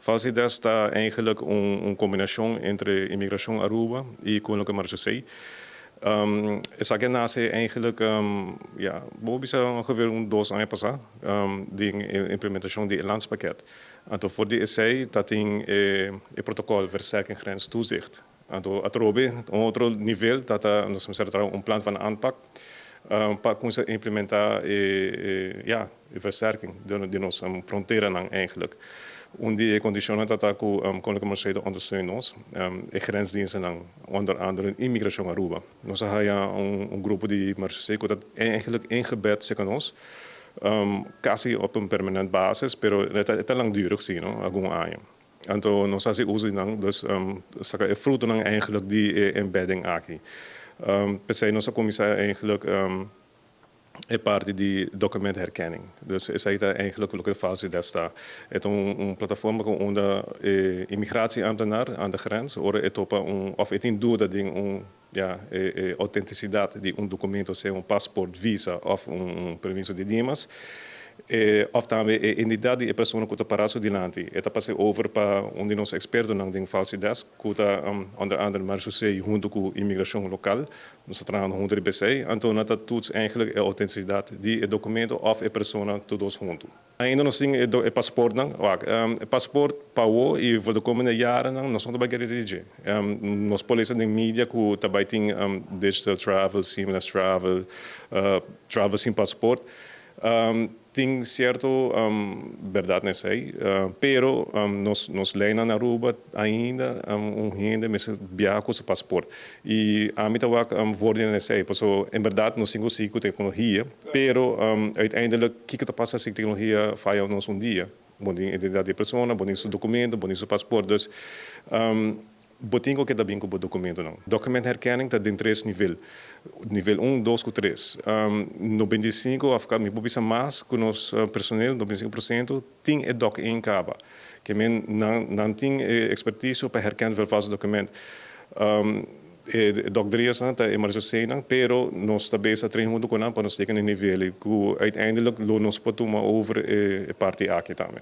Falsides ta eigenlijk un combinacion entre Immigratie Aruba y Koninklijke Marechaussee. Esaki a nace eigenlijk, ja, bo por bisa ongeveer un 2 aña pasa, di implementacion di landspakket. Anto for di esey ta tin e protocol versterking grenstoezicht. Anto atrobe, un otro nivel, ta nos mester traha un plan van aanpak pa cuminsa implementa ja, e versterking di nos fronteranan eigenlijk. Un di e condicionnan ta cu Koninklijke Marechaussee ondersteunt nos, e grensdiensten, onder andere Immigratie Aruba. Nos a un grupo di marechaussee cu ta eigenlijk ingebed serka nos, casi op een permanent basis, pero e ta langdurig, si, no? Algun aña. Anto nos a haci uso di nan, dus saca e frutonan eigenlijk di embedding aki. Pesey nos a cuminsa eigenlijk e parti di documentherkenning. Dus esey ta eigenlijk loke Falsidesk ta. E ta un plataforma cu unda immigratieambtenaar aan de grens, ora e topa un, of e tin duda di un, ja, e autenticidad di un documento, sea un paspoort, visa of un permiso di DIMAS, of tambe e identidad di e persona cu ta para su dilanti. E ta pasa over pa un di nos expertonan den Falsidesk, cu ta onder andere Marechaussee hunto cu immigratie local. Nos ta trahando hunto di BC. Anto nan ta toets eigenlijk e autenticidad di e documento of e persona, tur dos hunto. Ainda nos tin e paspoortnan, wak, e paspoort pa y voor de komende jaren nos no ta bay kere. Nos por lesa den media cu tambe tin digital travel, seamless travel, travel sin paspoort. Tin cierto berdad na esey, pero nos ley na Aruba ainda un hende mester biaha cu su paspoort. Y ami ta wak voordeel na esey, paso en berdad nos tin cu tecnologia, pero uiteindelijk kico ta pasa si tecnologia faya nos un dia? Bo tin identidad di persona, bo tin su documento, bo tin su paspoort, dus bo tin cu keda bin cu e documentonan. Documentherkenning ta den tres nivel. Nivel 1, 2 y 3. 95, of mi por bisa mas, cu nos personeel, 95% tin e doc 1 caba. Kiermen nan tin expertise pa herken vervalst document. E doc 3 ta e marechaussee, pero nos tambe ta train hunto cu nan pa nos yega na nivel cu uiteindelijk lo nos por tuma over e parti aki tambe.